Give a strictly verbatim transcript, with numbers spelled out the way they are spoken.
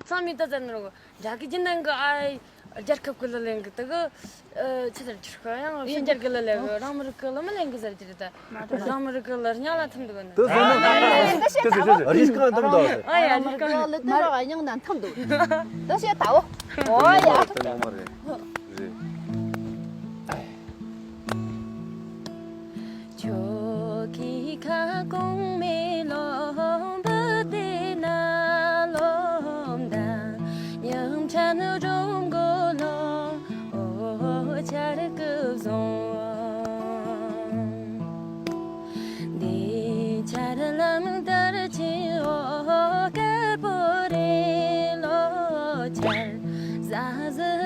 ཚང་མས་ད་ཟེར་ནོ་རྒྱ་གི་རྒྱུན་ལྡན་གི་ཨ་རྒྱལ་ཁབ་གི་གླུ་ལེན་གི་དེ་གི་ཆི་ཟེར་རྒྱུ་རེད། ཡང་ཕྱི་རྒྱལ་གི་གླུ་ལེན་གི། རང་མི་རིགས་གི་གླུ་མི་ལེན་གི་ཟེར་རྒྱུ་རེད། ད་རང་མི་རིགས་གི་གླུ་སྙིང་ལ་ཐིམ་འདུག་ནི། དེ་ཟེར་ན་རེས་ཀ་འདི་མི་འདུག་རེས་ཀ་འདི་མི་འདུག་ཨ་ཡ་རེས་ཀ་ལི་ཏི་རོ་ག་སྙིང་ན་ཐིམ་འདུག་དེ་བཤད་ད་འོ། འོ་ཡ། དེ་ངོ་མ་རེད། རེད། ཁྱོད་ཀྱི་ཁ་སྐོང་མེ་ལོང་འབུད་དེ་ན་ལོང་དང་ཉམ་ཆ་ནུ་རོང་གོ་ལོང་འོ་ཆར་ཀུ་བཟུང་འདི་ཆར་ལམ་དར་ཆེ་འོ་དཀར་པོ་རེ་ལོ་ཆར་ཟ་ཟི།